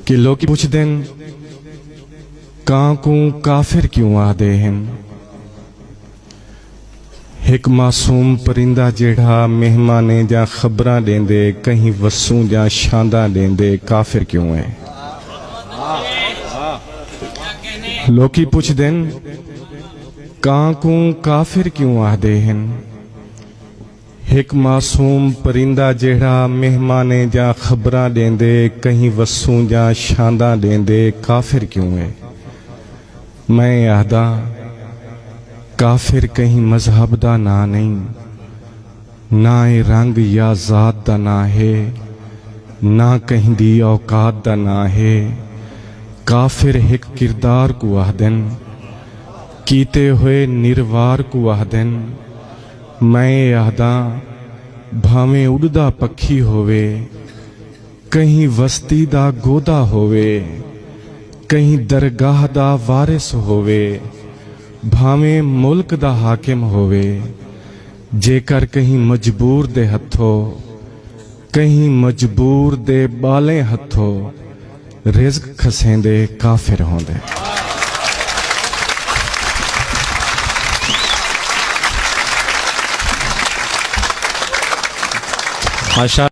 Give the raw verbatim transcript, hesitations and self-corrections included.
کہ لوکی پچھدن، کاں کوں کافر کیوں آہدے ہن؟ ہک معصوم پرندہ جیڑھا مہمانیں دیاں خبراں ݙیندے، کہیں وسوں دیاں شانداں ݙیندے، کافر کیوں ہے؟ لوکی پچھدن، کاں کوں کافر کیوں آہدے ہن؟ ہک معصوم پرندہ جیڑھا مہمانیں دیاں خبراں ݙیندے، کہیں وسوں دیاں شانداں ݙیندے، کافر کیوں ہے؟ میں آہداں، کافر کہیں مذہب دا ناں نئیں، نہ اے رنگ یا ذات دا ناں ہے، نہ کہیں دی اوقات دا ناں ہے۔ کافر ہک کردار کوں آہدن، کیتے ہوئے نروار کوں آہدن۔ میں اے آہداں، بھانویں اݙدا پکھی ہووے، کہیں وستی دا گودا ہووے، کہیں درگاہ دا وارث ہووے، بھانویں ملک دا حاکم ہووے، جیکر کہیں مجبور دے ہتھوں، کہیں مجبور دے ٻالیں ہتھوں رزق کھسیندے، کافر ہوندے۔ ماشاء